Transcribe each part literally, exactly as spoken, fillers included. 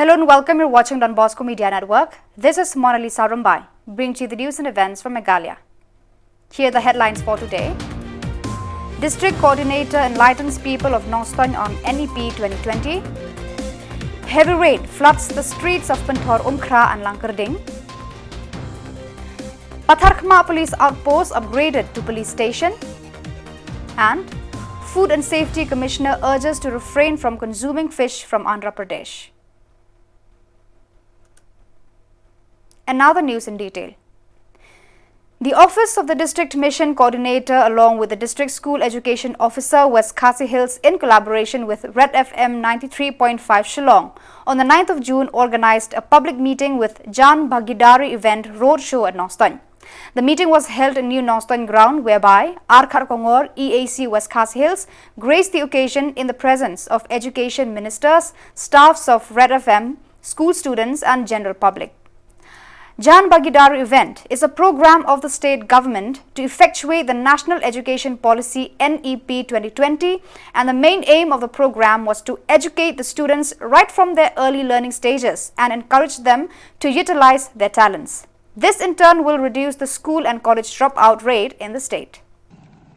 Hello and welcome. You're watching Don Bosco Media Network. This is Mona Lisa Rumbai, bringing to you the news and events from Meghalaya. Here are the headlines for today. District Coordinator enlightens people of Nongstoin on N E P twenty twenty. Heavy rain floods the streets of Pynthorumkhrah and Langkyrding. Patharkhmah Police Outpost upgraded to police station. And Food and Safety Commissioner urges to refrain from consuming fish from Andhra Pradesh. And now the news in detail. The Office of the District Mission Coordinator, along with the District School Education Officer, West Khasi Hills, in collaboration with Red F M ninety-three point five Shillong, on the ninth of June, organized a public meeting with Jan Bhagidari Event Roadshow at Nongstoin. The meeting was held in New Nongstoin Ground, whereby R Kharkongor, E A C West Khasi Hills, graced the occasion in the presence of education ministers, staffs of Red F M, school students, and general public. Jan Bhagidari Event is a program of the state government to effectuate the National Education Policy N E P twenty twenty, and the main aim of the program was to educate the students right from their early learning stages and encourage them to utilize their talents. This in turn will reduce the school and college dropout rate in the state.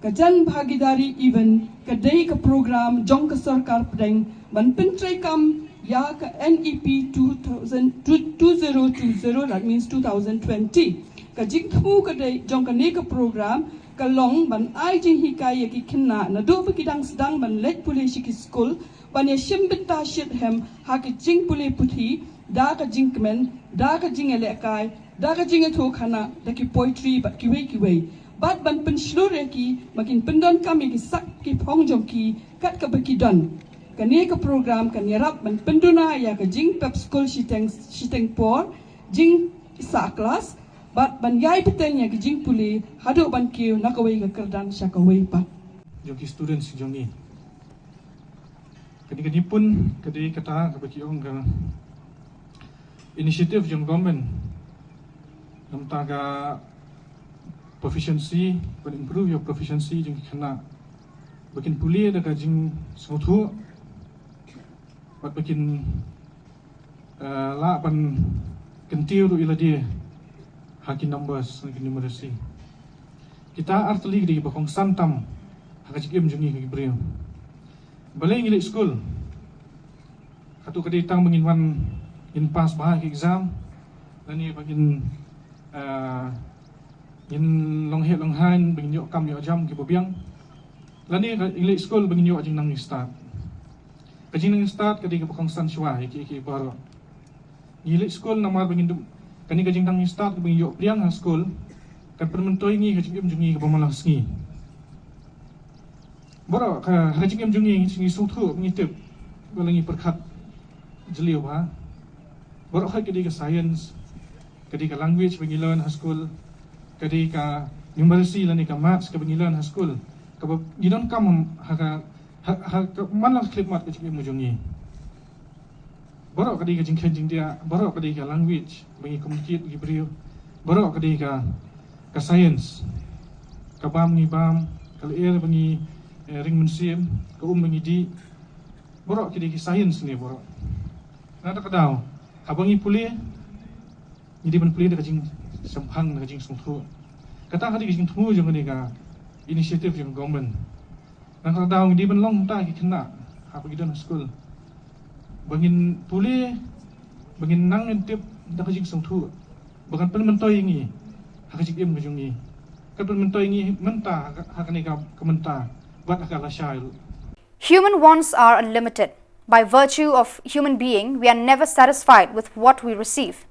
Ka Jan Bhagidari Event ka dei ka program jong ka sorkar pdeng ban pyntreikam ïa ka N E P two thousand, two, two zero two zero, that means two thousand twenty. Ka jingthmu ka dei jong kane ka program ka long ban ai jinghikai ïa ki khynnah naduh ba ki dang sdang ban leit pule sha ki skul, ban ïa shim bynta shitrhem ha ka jingpule puthi, da ka jingkmen, da ka jingïalehkai, da ka jingïathuhkhana, da ki poetry bad kiwei kiwei. Bad ban pynshlur ïa ki ba kin pyndonkam ïa ki sak ki phong jong ki kat kaba ki don. Kane ka program kan ïarap ban pynduna ïa ka jingpep skul shiteng, shiteng por, jingsah klas, bad ban ïai bteng ïa ka jingpule haduh ban kiew na kawei ka kyrdan sha kawei pat. Jong ki students jong ngi. Kane ka jingpun ka dei kata kaba ki ong ka initiative jong government. Namar ka proficiency, ban improve ïa ka proficiency jong ki khynnah. Ba kin pule da ka jingsngewthuh. Bad ba kin eh, lah ban kyntiew ruh ïa lade ha ki numbers, ha ki numeracy. Kita artylli ki dei kiba kongsan tam ha ka jingim jong ngi ha ki briew. Balei ngi leit skul? Katto ka dei tang ba ngin wan, ngin pass bha ha ki exam, lane ba ngin, eh, ngin long heh long haiñ, ba ngin ïoh kam ïoh jam kiba biang. Lane ka, ngi leit skul ba ngin ïoh jingnang jingstad. Ka jingnang jingstad ka dei kaba kongsan shuwa ïa ki, ïa ki baroh. Ngi leit skul namar ba ngin dup, kane ka jingnang jingstad kaba ngi ïoh pdiang ha skul kan pynmyntoi ïa ngi ha ka jingim jong ngi kaba man la ka sngi. Baroh ka, ha ka jingim jong ngi, ngi sngewthuh, ngi tip, ba la ngi pyrkhat jylliew bha. Baroh ka dei ka science, ka dei ka language ba ngi learn ha skul, ka dei ka numeracy lane ka maths kaba ngi learn ha skul, kaba ngi donkam ha ka, ha, ha ka man la ka khyllipmat ka jingim jong ngi. Baroh ka dei ka jingkheiñ jingdiah, baroh ka dei ka language ba ngi communicate ki briew, baroh ka dei ka, ka science, ka bam ngi bam, ka lyer ba ngi, eh, ring mynsiem, ka um ba ngi dih, baroh ki dei ki science ne baroh. Nangta ka daw, haba ngi pule, ngi dei ban pule da ka jingshemphang, da ka jingsngewthuh. Kata ka dei ka jingthmu jong kane ka initiative jong government. Nangta ka daw ngi dei ban long kumta ki khynnah haba ki don ha skul. Ba ngin pule, ba ngin nang ngin tip da ka jingsngewthuh. Ba kan pynmyntoi ïa ngi ha ka jingim ka jong ngi. Kan pynmyntoi ïa ngi mynta ha ka, ha kane ka, ka mynta bad ha ka lashai ruh. Human wants are unlimited. By virtue of human being, we are never satisfied with what we receive.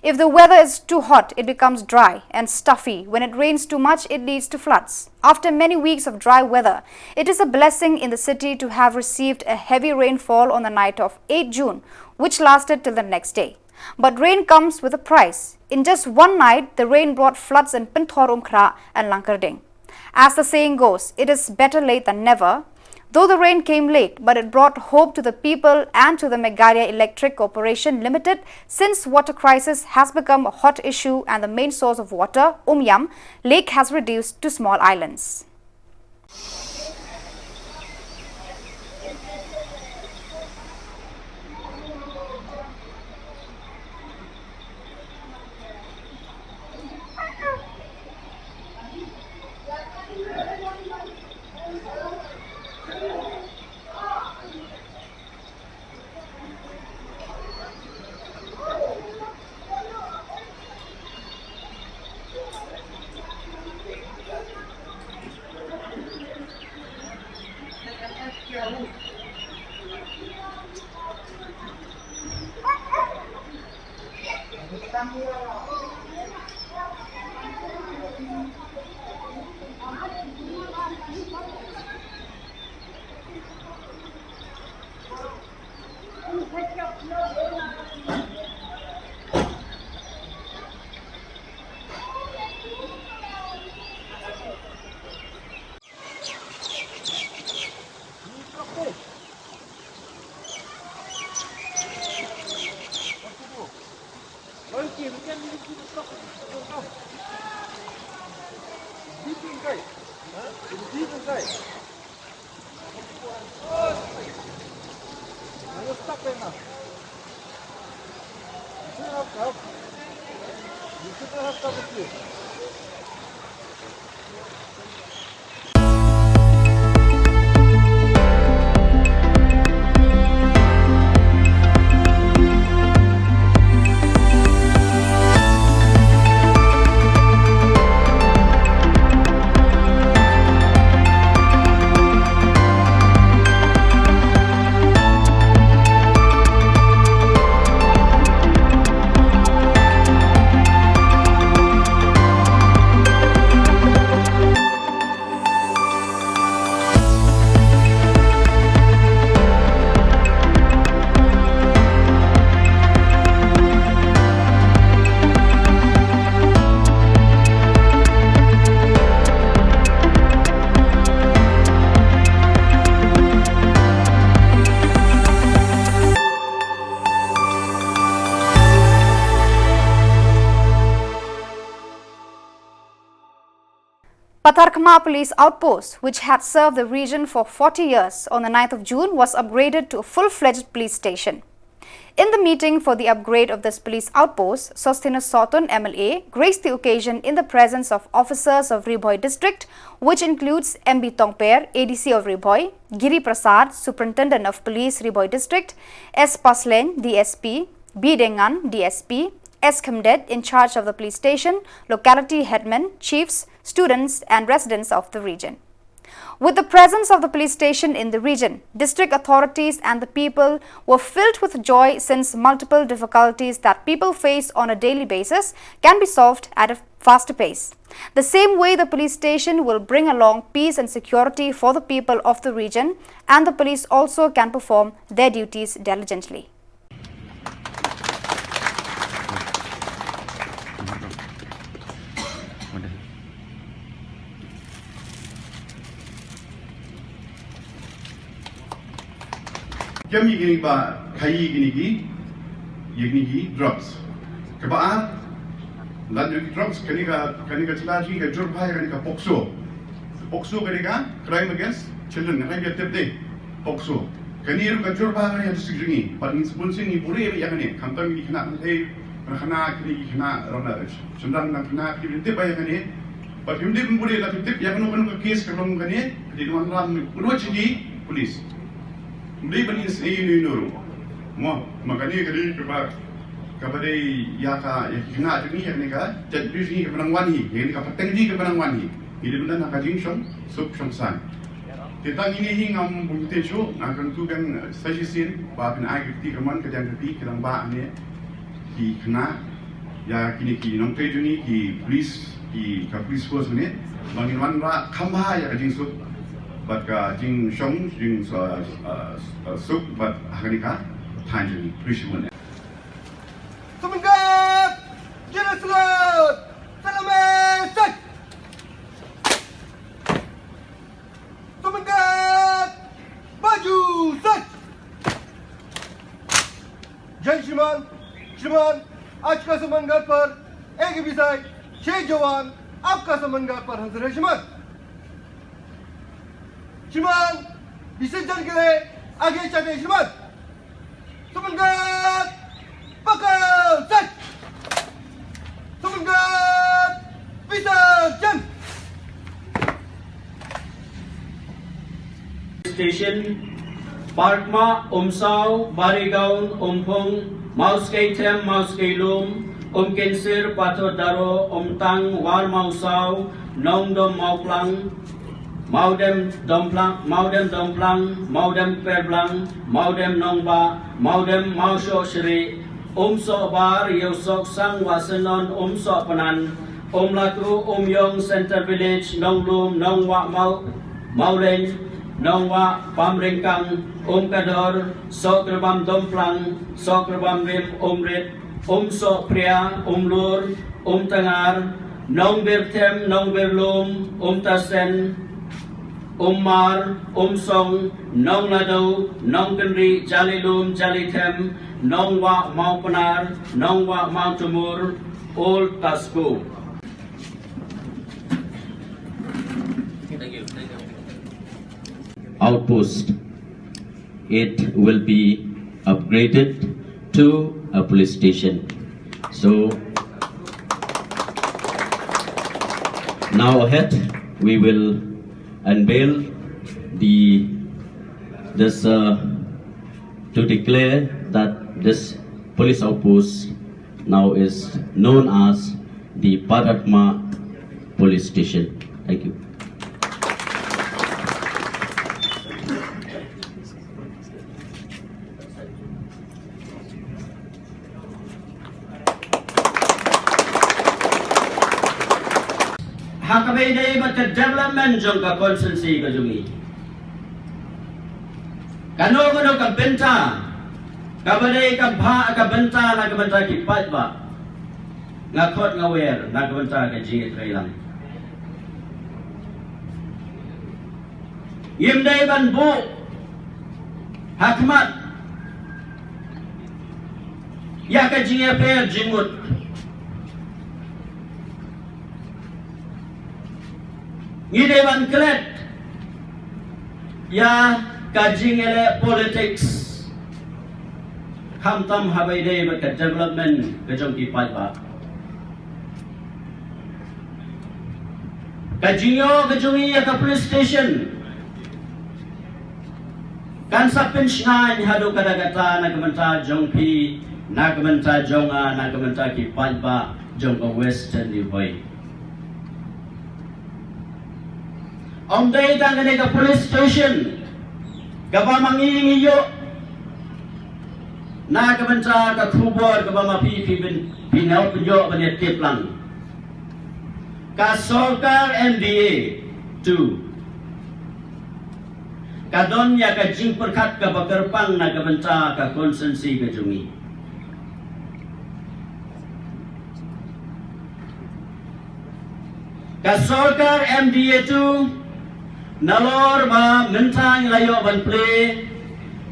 If the weather is too hot, it becomes dry and stuffy. When it rains too much, it leads to floods. After many weeks of dry weather, it is a blessing in the city to have received a heavy rainfall on the night of eighth June, which lasted till the next day. But rain comes with a price. In just one night, the rain brought floods in Pynthorumkhrah and Langkyrding. As the saying goes, it is better late than never. Though the rain came late, but it brought hope to the people and to the Meghalaya Electric Corporation Limited, since water crisis has become a hot issue and the main source of water, Umiam Lake, has reduced to small islands. Patharkhmah Police Outpost, which had served the region for forty years, on the ninth of June was upgraded to a full-fledged police station. In the meeting for the upgrade of this police outpost, Sosthenes Sohtun M L A graced the occasion in the presence of officers of Ri Bhoi District, which includes M B Tongper, A D C of Ri Bhoi, Giri Prasad, Superintendent of Police, Ri Bhoi District, S Paslein, D S P, B Dengan, D S P, S Khymdet, in charge of the police station, locality headmen, chiefs, students, and residents of the region. With the presence of the police station in the region, district authorities and the people were filled with joy, since multiple difficulties that people face on a daily basis can be solved at a faster pace. The same way the police station will bring along peace and security for the people of the region, and the police also can perform their duties diligently. Kem ïa kine ba khaïi ïa kine ki, ïa kine ki drugs. Kaba ar, lad ïa ki drugs, kane ka, kane ka jylla jong ngi ka jur bha ïa kane ka POCSO. POCSO kane ka Crime Against Children, nga khlem ïa tip de. POCSO. Kane ruh ka jur bha kane ha district jong ngi. Bad ngi sbun sien ngi buhrieh ïa kane. Khamtam ngi khynnah kynthei, khynnah kine ki khynnah rangbah, shynrang khynnah, kine ki tip ïa kane. Bad kim dei ban buhrieh lada kim tip ïa kano kano ka case ka long kane, ka dei ban wanrah mut sha ki police. Ym dei ban ïa sngewthuh ïa uno uno ruh. Mo, ma kane ka dei kaba, kaba dei ïa ka, ïa ki khynnah jong ngi, ïa kane ka jaitbynriew jong ngi kaba nang wan hi, ïa kane ka pateng jong ngi kaba nang wan hi. Ngi dei ban don ha ka jingshong suk shong saiñ. Te tang ine hi ngam bun te shuh, nga kyntu biang sa shisien ba phin ai ka kti kamon ka jingkyrpad ki rangbah ne ki khynnah ïa kine ki nongtrei jong ngi ki police, ki ka police force ne, ba ngin wanrah kham bha ïa ka jingsuk bad ka jingshong jing sa, ah, ah, suk bad ha kane ka thaiñ jong ngi. Khublei shibun. Sumangkat! Jerusalem! Salome Sek! Sumangkat! Baju Sek! जय श्रीमान। श्रीमान, आज का सुमनघाट पर एक विषय छह जवान आपका सुमनघाट पर हाजिर है श्रीमान। श्रीमान, विसर्जन के लिए आगे चलते हैं श्रीमान। सुमनघाट पकड़ सच। सुमनघाट विसर्जन। Station, Parkma, Umsaw, Barigaon, Umphung, Mawskei Them, Mawskei Lum, Umkinsir, Pathor Daro, Umtang, War Mawsaw, Nongdom Mawplang, Mawdem Domplang, Mawdem Domplang, Mawdem Perblang, Mawdem Nongbah, Mawdem Mawshoh Shri, Umsoh Bar, Ïewsoh Sang, Wasenon, Umsoh Pnan, Umlakru, Umïong, Centre Village, Nonglum, Nongwah Maw, Mawleng, Nongwah Pamryngkang, Umkador, Sohkrbam Domplang, Sohkrbam Rim, Umrit, Umsoh Pria, Umlur, Umtangar, Nongbirthem, Nongbirlum, Umtasen, Ummar, Umsong, Nonglado, Nongkynrih, Jalilum, Jalithem, Nongwah Mawpnar, Nongwah Mawtumur, Old Kasku. outpost. It will be upgraded to a police station. So now ahead, we will unveil the this uh, to declare that this police outpost now is known as the Parkma Police Station. Thank you. Ha kaba ïadei bad ka development jong ka constituency ka jong ngi. Kano kano ka bynta kaba dei ka bha ka bynta na ka bynta ki paidbah, nga khot nga wer na ka bynta ka jingïatreilang. Ngim dei ban buh ha khmat ïa ka jingïapher jingmut. Ngi dei ban klet ïa ka jingïaleh politics, khamtam haba ïadei bad ka development ka jong ki paidbah. Ka jingïoh ka jong ngi ïa ka police station kan sa pynshngaiñ haduh katta katta na ka bynta jong phi, na ka bynta jong nga, na ka bynta ki paidbah jong ka Western Ri Bhoi. Ym dei tang kane ka police station kaba ma ngi ngi ïoh na ka bynta ka khubor kaba ma phi phi pyn-, phi ïoh pynïoh ban ïa tip lang. Ka sorkar M D A two ka don ïa ka jingpyrkhat kaba kyrpang na ka bynta ka constituency ka jong ngi. Ka sorkar M D A two, nalor ba mynta ngi la ïoh ban plie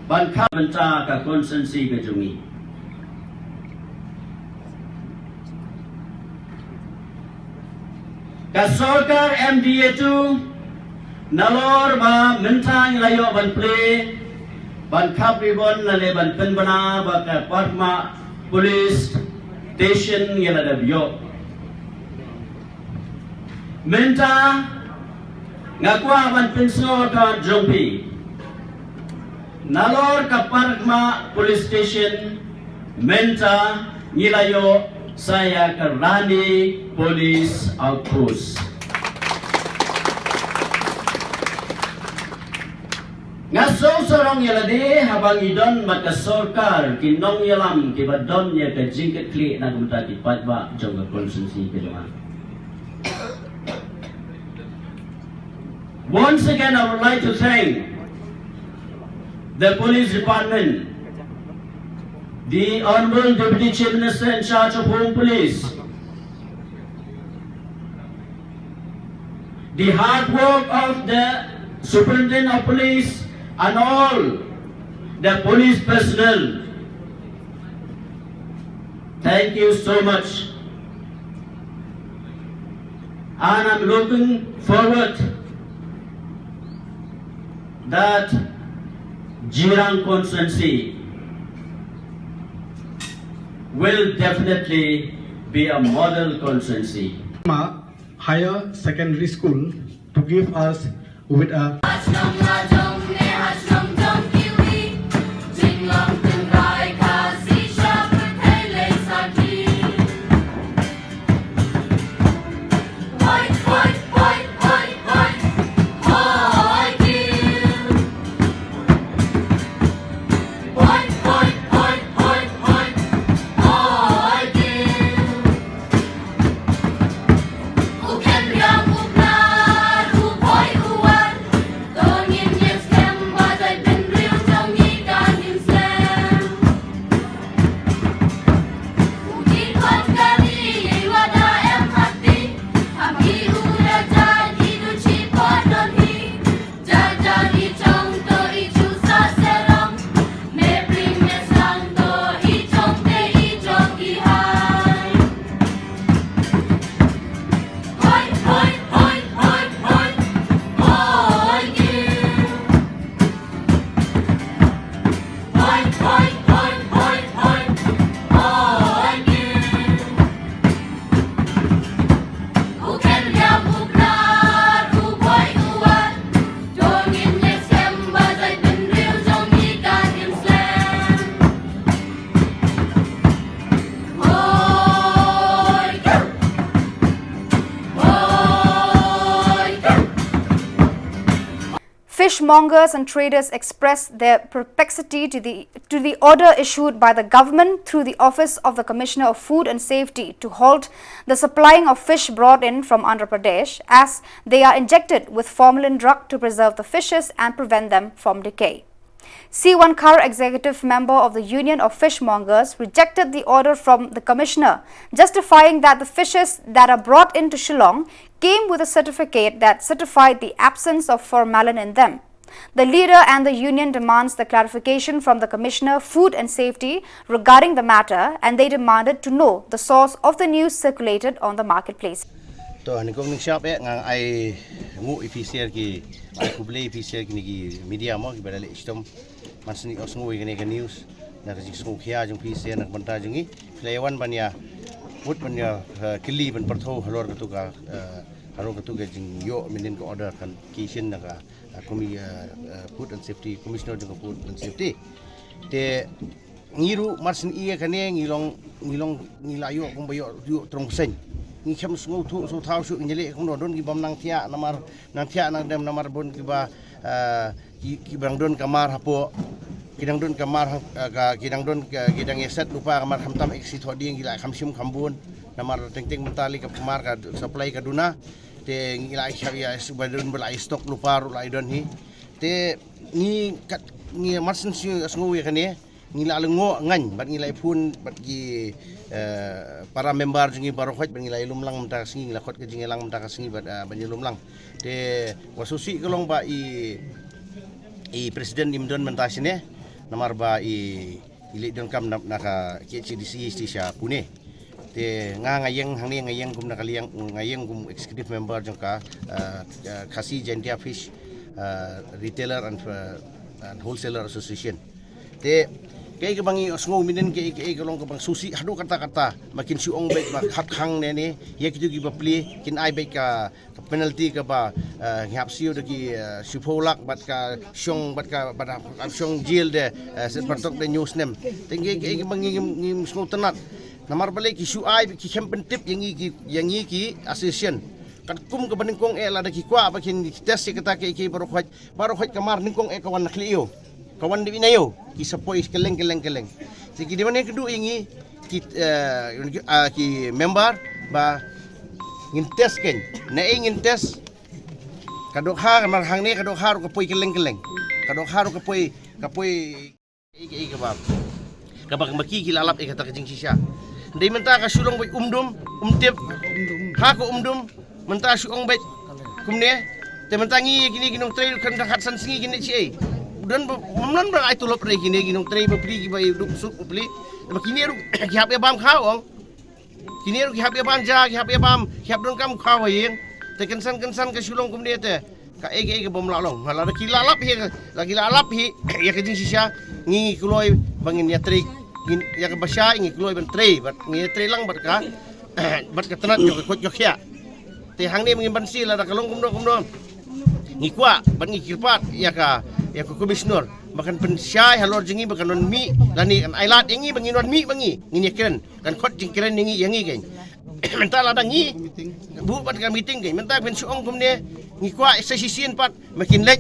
ban khap bynta ka constituency ka jong ngi. Ka sorkar M D A two, nalor ba mynta ngi la ïoh ban plie ban khap ribbon lane ban pynbna ba ka Parkma Police Station ngi la dep ïoh. Mynta nga kwah ban pynsngew ka jong phi. Nalor ka Parkma Police Station mynta ngi la ïoh sa ïa ka Rani Police Outpost. Nga sngewsarong ïa lade haba ngi don bad ka sorkar ki nongïalam kiba don ïa ka jingkitkhlieh na ka bynta ki paidbah jong ka constituency ka jong nga. Once again, I would like to thank the police department, the Honorable Deputy Chief Minister in charge of Home Police, the hard work of the Superintendent of Police and all the police personnel. Thank you so much. And I'm looking forward that Jirang constituency will definitely be a model constituency. Higher Secondary School to give us with a Fishmongers and traders expressed their perplexity to the, to the order issued by the government through the Office of the Commissioner of Food and Safety to halt the supplying of fish brought in from Andhra Pradesh, as they are injected with formalin drug to preserve the fishes and prevent them from decay. C one Khar, executive member of the Union of Fishmongers, rejected the order from the commissioner, justifying that the fishes that are brought into Shillong came with a certificate that certified the absence of formalin in them. The leader and the union demands the clarification from the Commissioner, Food and Safety, regarding the matter, and they demanded to know the source of the news circulated on the marketplace. To, nyngkong nyngshap eh, nga ai nguh ïa phi sha ki, ai khublei ïa phi sha kine ki media mo, kiba la leh shitom. Mar shu ïohsngew ïa kane ka news, na ka jingsngewkhia jong phi sha na ka bynta jong ngi. Phi la ïa wan ban ïa, put ban ïa, eh, kylli ban pyrthuh halor katu ka, eh, halor katu ka jingïoh mynnin ka order kan ki shin na ka, eh, komi, eh, eh, Food and Safety, Commissioner jong ka Food and Safety. Te ngi ruh mar shu ïohi ïa kane ngi long, ngi long, ngi la ïoh kumba ïoh, ïoh trong bseiñ. Ngi khlem sngewthuh sngewthaw shuh, ngi leh kumno, don ki bym nang thiah namar, nang thiah nang dem namar bun kiba, eh, ki, ki dang don ka mar hapoh, ki dang don ka mar ha, eh, ka, ki dang don ka, ki dang ïaset lypa ka mar, khamtam eh ka shi thohdieng, ki la kham shim kham bun namar teng teng mynta lei ka mar ka supply ka duna. Te ngi la ïa, ïa, ba don ba la ïa stock lypa ruh la ïa don hi. Te ngi kat, ngi mar shu ïohsngew ïa kane, ngi la lyngngoh ngan bad ngi la ïa phone bad ki, eh, para member jong ngi baroh khoit bad ngi la ïa lum lang mynta ka sngi, ngi la khot ka jingïalang mynta ka sngi bad, eh, ban ïa lum lang. Te wat sngewsih ka long ba i, i president im don mynta shane, namar ba i, i leit donkam na, na ka K H A D C sha Pune. Te nga, nga ïeng hangne, nga ïeng kum na ka liang, nga ïeng kum executive member jong ka, eh, eh, Khasi Jaintia Fish, eh, Retailer and, eh, and Wholesaler Association. Te kaei kaba ngi ïohsngew mynnin, kaei, kaei ka long kaba sngewsih haduh katta katta, ba kin shu ong beit ba khap khang ne ne ïa kito kiba plie, kin ai beit ka, ka penalty kaba, eh, ngi hap siew da ki, eh, shiphew lak bad ka shong, bad ka, bad ka shong jail de, eh, shet pyntok de hynñiew snem. Te kaei, kaei kaba ngi, ngi, ngi sngewtynnat. Namar balei ki shu ai, ki khlem pyntip ïa ngi ki, ïa ngi ki association. Katkum kaba nyngkong eh lada ki kwah ba kin test ïa kata kaei kaei baroh khoit, baroh khoit ka mar nyngkong eh ka wan na khlieh ïew, ka wan dep ïa na ïew, ki sa poi kylleng kylleng kylleng. Te ki dei ban ïakynduh ïa ngi ki, eh, ah, ki member ba ngin test kein. Naei ngin test? Ka dohkha, ka mar hangne ka dohkha ruh ka poi kylleng kylleng. Ka dohkha ruh ka poi, ka poi. Kaei, kaei kaba, kaba, kaba ki, ki la lap ïa kata ka jingshisha. Dei mynta ka shu long beit um dum, um tip. Ha ka um dum mynta shu ong beit kumne. Te mynta ngi kine ki nongtrei khyndai khatsien sngi kin leit shaei? Don ba, ym don ba ai tulop re kine ki nongtrei bapli kiba ïa duk suk bapli. Ba kine ruh ki hap ïa bam khaw ong. Kine ruh ki hap ïa bam ja, ki hap ïa bam, ki hap donkam khaw ha ïing. Te kynsan kynsan ka shu long kumne te kaei kaei ka bym lah long. Lada ki la lap hi, lada ki la lap hi ïa ka jingshisha, ngi, ngi kloi ba ngin ïatrei, ngin ïa kaba shai ngi kloi ban trei, bad ngin ïatrei lang bad ka, bad ka tnat jong ka koit ka khiah. Te hangne ba ngin ban siew lada ka long kumno kumno, ngi kwah bad ngi kyrpad ïa ka, ïa ka commissioner ba kan pynshai halor jong ngi ba kan wan mih lane kan ai lad ïa ngi ba ngin wan mih ba ngi, ngin ïakren. Kan khot jingkren ïa ngi, ïa ngi kein. Mynta lada ngi buh pat ka meeting kein, mynta phin shu ong kumne, ngi kwah sa shisien pat ba kin leit,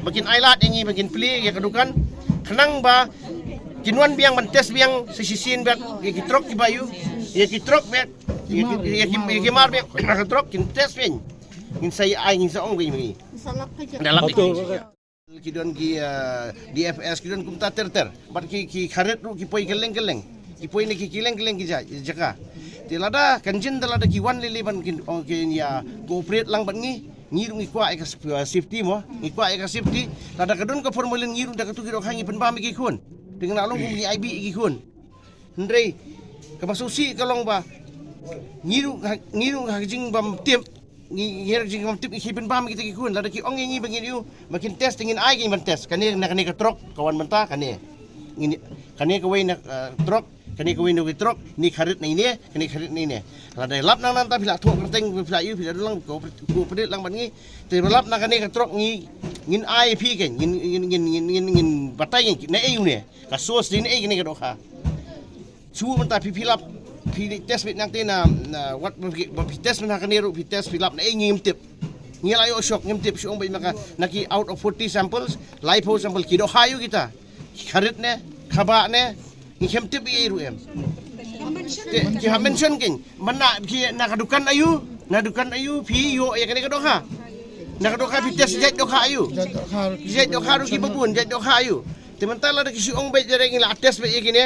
ba kin ai lad ïa ngi ba kin plie ïa ka dukan. Khnang ba kin wan biang ban test biang sa shisien bad ïa ki trok kiba ïoh, ïa ki trok bad ïa ki, ïa ki, ïa ki mar biang na ka trok kin test biang. Ngin sa ïa ai, ngin sa ong kein ïa ngi. Da lap ïa ki. Ki don ki, eh, D F S, ki don kumta ter ter. Bad ki, ki kharit ruh ki poi kylleng kylleng. Ki poi na ki kylleng kylleng ki ja-, jaka. Te lada kan jin da lada ki wan lei lei ban kin, ong kin ïa cooperate lang bad ngi. Ngi ruh ngi kwah ïa ka saf-, eh, safety mo. Ngi kwah ïa ka safety. Lada ka don ka formalin ngi ruh da katu ki dohkha ngi pynbam ïa ki khun. Te ngi la long kum ngi ai bih ïa ki khun. Hynrei kaba sngewsih ka long ba ngi ruh ha, ngi ruh ha ka jingbymtip, ngi, ngi ruh jingbymtip ngi khie pynbam ïa kita ki khun. Lada ki ong ïa ngi ba ngin ïoh ba kin test, te ngin ai, ngin ban test. Kane na kane ka trok ka wan mynta kane. Ngin, kane kawei na, eh, trok, kane kawei na kawei trok, kane kharit na ine, kane kharit na ine. Lada lap nang nangta phi la thoh kyrteng, phi la ïoh, phi la dang lang, ko, ko pynit lang bad ngi. Te lap na kane ka trok ngi, ngin ai phi kein, ngin, ngin batai kein naei une. Ka source dei naei kane ka dohkha. Shu mynta phi, phi lap, phi test beit nangta na, na wat ba phi, ba phi test mynta kane ruh phi test phi lap naei ngim tip. Ngi la ïoh shok, ngim tip shu ong beit ma ka, na ki out of forty samples, laiphew sample ki dohkha aiu kita. Ki kharit ne, khabah ne, ngi khlem tip ei ei ruh em. Te ki ha mention kein, man na ki na ka dukan aiu, na dukan aiu phi ïoh ïa kane ka dohkha. Na ka dohkha phi test jait dohkha aiu. Jait dohkha ruh ki babun, jait dohkha aiu. Te mynta lada ki shu ong beit jare ngi la test beit ïa kine.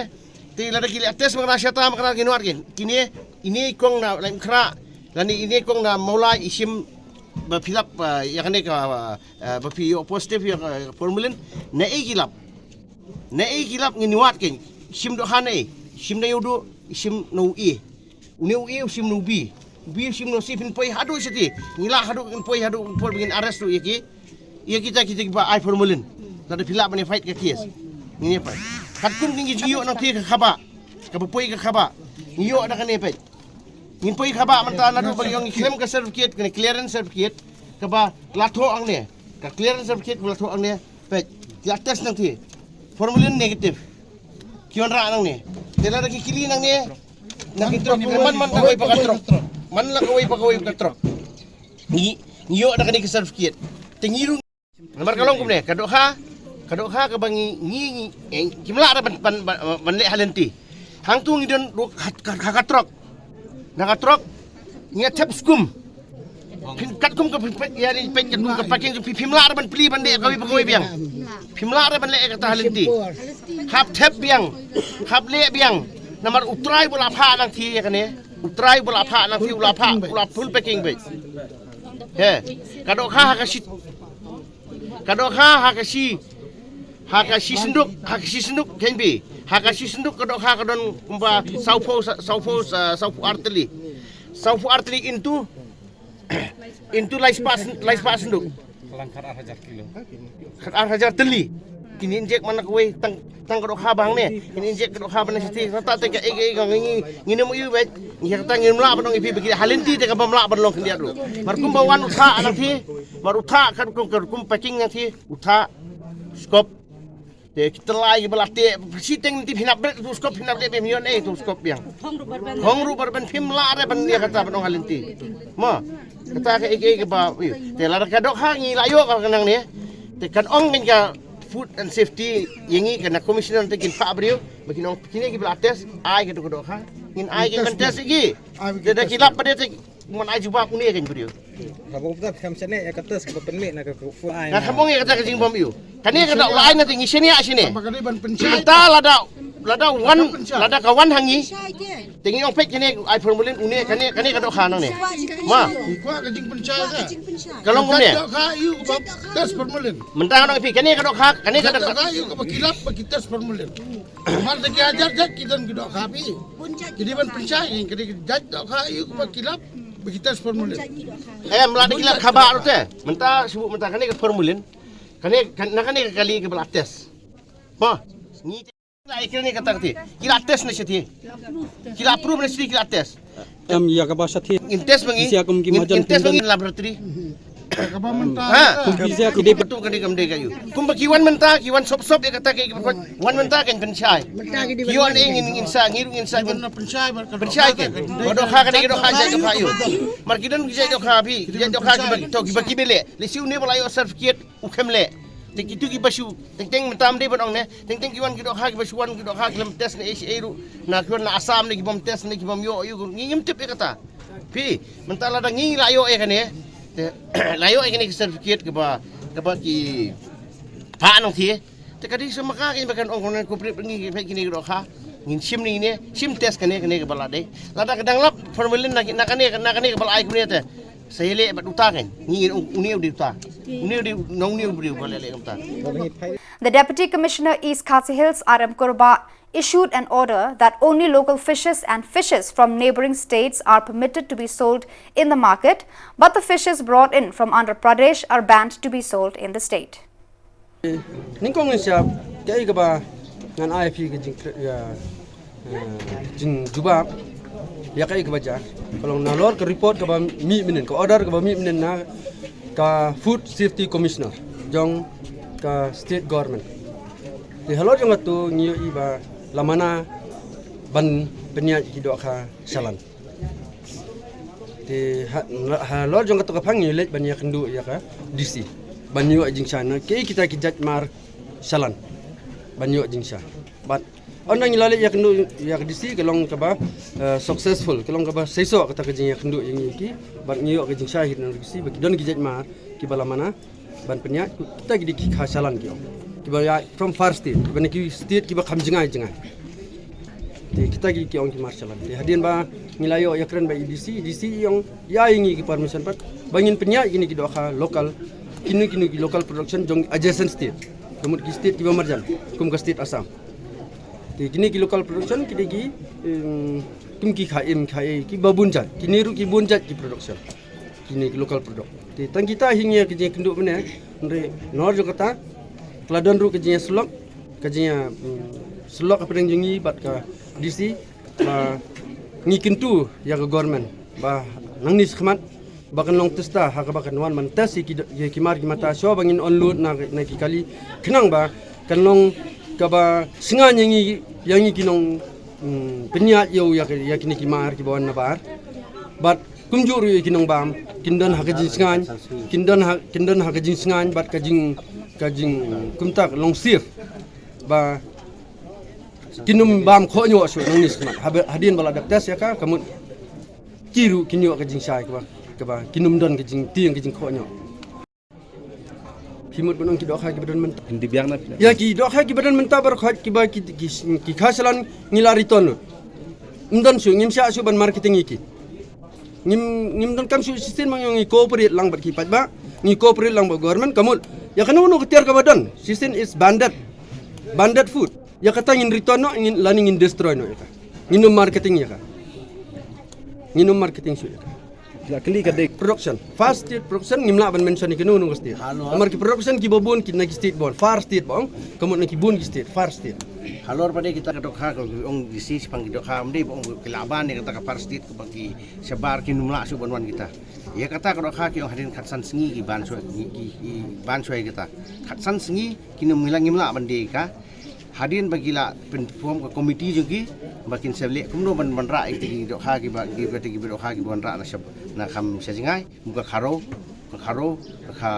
Te lada ki la test ma ka na shata ma ka na ki nuar kein. Kine, ine kong na Laitumkhrah, lane ine kong na Mawlai i shim ba phi lap, ah, ïa kane ka, ah, ba phi ïoh positive ïa ka formalin. Na ei ki lap. Na ei ki lap ngin wad kein. Shim dohkha na ei. Shim na ïoh doh, shim na u A. Une u A u shim na u B. U B u shim na u C, phin poi haduh shati. Ngi lah haduh ngin poi haduh por ba ngin arrest ruh ïa ki. Ïa kita kita kiba ai formalin. Lada phi lah ban ïa fight ka case. Ngin ïa fight. Katkum ngi jingïoh nangta ka khabah. Kaba poi ka khabah. Ngi ïoh da kane peit. Ngin poi khabah mynta naduh ba ngi ong ngi khlem ka certificate, kane clearance certificate. Kaba la thoh hangne. Ka clearance certificate kaba la thoh hangne. Peit. Ki la test nangta. Formalin negative. Ki wanrah nangne. Te lada ki kylli nangne. Na ki trok man man kawei pa ka trok. Man la kawei pa kawei pa ka trok. Ngi, ngi ïoh da kane ka certificate. Te ngi ruh Namar ka long kumne, ka dohkha, ka dohkha kaba ngi, ngi, ngi, eh, kim lah re ban, ban, ban, ban leh ha lynti. Hangtu ngi don ruh ha, ha, ha ka trok. Na ka trok, ngi ïa thep skum. Phin katkum ka phin peit, ïa ri peit katkum ka parking, phi, phim lah re ban plie ban leh kawei pa kawei biang. Phim lah re ban leh kata ha lynti. Hap thep biang, hap leh biang. Namar U Trai u la phah nangta ïa kane. U Trai u la phah nangta, u la phah, u la full packing beit. He, ka dohkha ha ka shi Ka dohkha ha ka shi, ha ka shi synduk, ha ka shi synduk, khein bi. Ha ka shi synduk ka dohkha ka don kumba sawphew, sa-, sawphew, sa-, sawphew ar tylli. Sawphew ar tylli into, into lai spah syn-, lai spah synduk. Khatar hajar kilo. Khatar hajar tylli. Kin inject man la kawei tang, tang ka dohkha ba hangne. Kin inject ka dohkha ba na shati. Nangta te ka ei, ei, ka ngi, ngi, ngin ym ïoh beit. Ngi kata ngim lah ban ong ïa phi ba ki ha lynti te ka bym lah ban long khyndiat ruh. Mar kumba wan u thah nangta. Mar u thah katkum, katkum packing nangta. U thah, skop. Te ki tyllai kiba la teh, shiteng nangta phin hap bret u skop, phin hap leh, phin ïoh ne u skop biang. Hong ruh bar ban phim lah re ban ïa kata ban ong ha lynti. Mo, kata ka ei ei kaba, ïoh. Te lada ka dohkha ngi la ïoh ka nangne. Te kan ong kein ka food and safety ïa ngi, ka na commissioner te kin phah briew, ba kin ong kine kiba la test, ai ka dohkha. Ngin ai kein ban test ïa ki. Te da ki lap pat te Mon ai jubab une kein briew. Haba u pynmih ïa ka test kaba pynmih na ka food. Nga kham ong ïa kata ka jingbym ïoh. Kane ka dei u la ai na te ngi shaniah shane. Mynta lada, lada wan, lada ka wan ha ngi. Te ngi ong peit kane ai formalin une kane, kane ka dohkha nangne. Ma. Ngi kwah ka jingpynshai ka. Ka long kumne. Dohkha ïoh kaba test formalin. Mynta nga ong phi kane ka dohkha, kane ka dohkha. Dohkha ïoh kaba ki lap ba ki test formalin. Mar da ki hajar jait ki don ki dohkha phi. Ki dei ban pynshai, ki dei jait dohkha ïoh kaba ki lap. Ba ki test formalin. Em, la da ki la khabah ruh te. Mynta shu mynta kane ka formalin. Kane, kan, na kane ka kali kaba la test. Ba ngi te la ai kane kata kata. Ki la test na shati. Ki la approve na shati, ki la test. Em, ïa kaba shati. Ngin test ma ngi. Ngin test ma ngi laboratory. Ha. Kumba ki wan mynta, ki wan sop sop ïa kata ki wan mynta kan pynshai. Ki wan eh ngin, ngin sa, ngin, ngin sa, ngin pynshai kan. Ba dohkha kane ka dohkha jait dohkha ïoh. Mar ki don ki jait dohkha phi, ki jait dohkha kiba to kiba kiba leh. Lehse une ba la ïoh certificate u khlem leh. Te kitu kiba shu teng teng mynta ym dei ban ong ne. Teng teng ki wan ki dohkha kiba shu wan ki dohkha khlem test ne ei ei ruh. Na ki wan na Assam ne kibym test ne kibym ïoh ïoh ngi ngim tip ïa kata. Phi, mynta lada ngi la ïoh ïa kane, te, la ïoh ïa kane ka certificate kaba, kaba ki phah nangta. Te ka dei sa ma ka kane ba kan ong kane ko prip ngi peit kine ki dohkha. Ngin shim ne ngin shim test kane, kane kaba la dei. Lada ka dang lap formalin na, na kane, na kane kaba la ai kumne te. Sa ïaleh bad uta kan. Ngi ong une u dei uta. Une u dei nong une u briew ba la leh kumta. The Deputy Commissioner East Khasi Hills, R M Kurbah, issued an order that only local fishes and fishes from neighbouring states are permitted to be sold in the market, but the fishes brought in from Andhra Pradesh are banned to be sold in the state. Nyngkong nyngshap, kaei kaba ngan ai phi ka jing, ka, eh, jingjubab ïa kaei kaba jia. Ka long nalor ka report kaba mih mynnin, ka order kaba mih mynnin na ka Food Safety Commissioner jong ka State Government. Te halor jong katu ngi ïohi ba la mana ban pynïaid ki dohkha shalan. Te ha, halor jong kata ka pang ngi leit ban ïakynduh ïa ka D C ban ïoh jingshai na ki, kita ki jait mar shalan ban ïoh jingshai. Bad ynda ngi la leit ïakynduh ïa ka D C ka long kaba, eh, successful, ka long kaba seisoh kata ka jingïakynduh ïa ngi ki. Bad ngi ïoh ka jingshai hi na D C ba ki don ki jait mar kiba la mana ban pynïaid, kita ki dei ki kha shalan ki ong. Kiba ïa from far state, kiba na ki state kiba kham jngai jngai. Te kita ki, ki ong ki mar shalan. Te hadien ba ngi la ïoh ïakren bad i D C, i D C i ong ïa ngi ki permission pat ba ngin pynïaid kine ki dohkha local, kine, kine ki local production jong adjacent state. Ka mut ki state kiba marjan, kum ka state Assam. Te kine ki local production ki dei ki, em, kum ki kha im kha ei kiba bun jait, kine ruh ki bun jait ki production. Kine ki local product. Te tang kita hi ngi ïa ka jingkynduh mynne, hynrei nor jong kata ka la don ruh ka jingïasyllok, ka jingïa, mm, syllok hapdeng jong ngi bad ka D C ba ngi kyntu ïa ka government ba nangne shakhmat ba kan long test ha kaba kan wan ban test ïa ki, ïa ki mar ki mata shuwa ba ngin onload na, na ki kali, khnang ba kan long kaba sngewbha ïa ngi, ïa ngi ki nong, mm, pynïaid ïa u ïa ki, ïa kine ki mar kiba wan na bar. Bad kumjuh ruh ïa ki nongbam kin don ha ka jingsngewbha, kin don ha, kin don ha ka jingsngewbha bad ka jing, ka jing kumta long safe ba kin ym bam khohñiuh shuh nangne shakhmat. Haba, hadien ba la dep test ïa ka, ka mut ki ruh kin ïoh ka jingshai kaba, kaba kin ym don ka jingtieng ka jingkhohñiuh. Phi mut ban ong ki dohkha kiba don mynta. Hindi biang na phi. Ïa ki dohkha kiba don mynta baroh khoit kiba ki, ki, ki kha shalan ngi la return lut. Ym don shuh, ngim shah shuh ban marketing ïa ki. Ngim, ngim donkam shuh shisien, ma ngi ong ngi cooperate lang bad ki paidbah, ngi cooperate lang bad government, ka mut ïa kano kano ka tiar kaba don shisien is banded, banded food. Ïa kata ngin return noh, ngin, lane ngin destroy noh ïa ka. Ngin ym marketing ïa ka. Ngin ym marketing shuh ïa ka. Ïa kali ka dei production. Far state production ngim lah ban mention ïa kano kano ka state. Halor. Namar ki production kiba bun ki na ki state bun. Far state ba ong. Ka mut na ki bun ki state. Far state. Halor pat de kita ka dohkha ka ong D C shaphang ki dohkha, ym dei ba ong ki lah ban ïa kata ka far state kaba ki shabar kin ym lah shuh ban wan kita. Ïa kata ka dohkha ki ong hadien khatsan sngi ki ban shuwa, ki, ki, ki ban shuwa ïa kata. Khatsan sngi kin ym, ngim lah, ngim lah ban die ïa ka. Hadien ba ki la pynform ka komiti jong ki ba kin sa leh kumno ban wanrah ïa kita ki dohkha kiba, kiba, kita kiba dohkha kiba wanrah na shab, na kham sha jngai, kum ka Kharo, ka Kharo, ka Kha